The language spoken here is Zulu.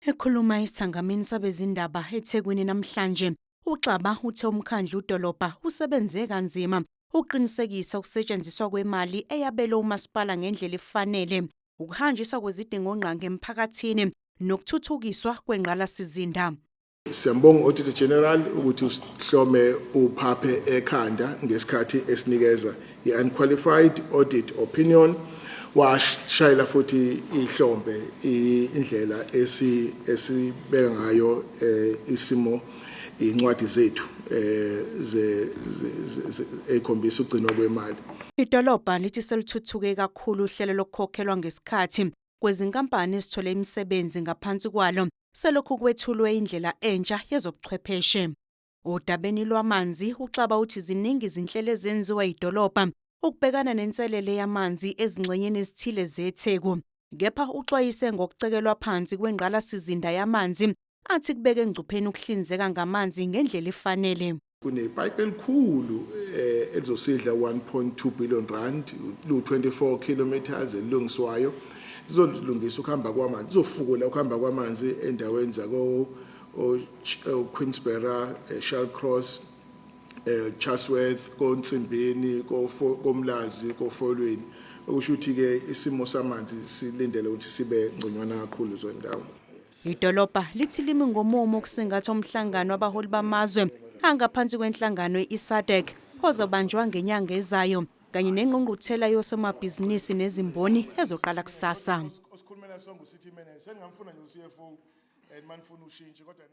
Ekhuluma esithangamini sabezindaba eThekwini namhlanje, uXaba uthe umkhandlu udolobha usebenze kanzima ukuqinisekisa ukusetshenziswa kwemali eyabelwe umasipala ngendlela efanele, ukuhanjiswa kwezidingongqangi emphakathini nokuthuthukiswa kwengqalasizinda. Siyambonga u-Auditor General ukuthi usihlome uphaphe ekhanda ngesikhathi esinikeza i-unqualified audit opinion, washayela futhi ihlombe indlela esibeka ngayo isimo incwadi zethu ze ekhombisa ugcinwa kwemali. Idolobha lithi selithuthuke kakhulu uhlelo lokukhokhelwa ngesikhathi kwezinkampani ezithole imisebenzi ngaphansi kwalo selokhu kwethulwe indlela entsha yezobuchwepheshe. Odabeni lwamanzi, uXaba uthi ziningi izinhlelo ezenziwa idolobha ukubhekana nenselele yamanzi ezingxenyeni ezithile zeTheku. Kepha uxwayise ngokucekelwa phansi kwengqalasizinda yamanzi athi kubeke engcupheni ukuhlinzeka ngamanzi ngendlela efanele. Kunepayipi elikhulu elizosidla 1.2 billion rand, lu-24 kilometers elilungiswayo, lizolungisa ukuhamba kwamanzi, lizofukula ukuhamba kwamanzi endaweni zako Queensburgh, Shallcross, Chatsworth, koNsimbini, koMlazi, koFolweni, okusho ukuthi ke isimo samanzi silindele ukuthi sibe ngconywana kakhulu zondawo. Idolobha lithi limi ngomumo ukusingatha umhlangano wabaholi bamazwe angaphansi kwenhlangano i-SADC ozobanjwa ngenyanga ezayo kanye nengqungquthela yosomabhizinisi nezimboni ezoqala kusasa. Osikhulumela sonke uCity Manager sengingamfuna nje uCFO and manifuna ushintshe kodwa.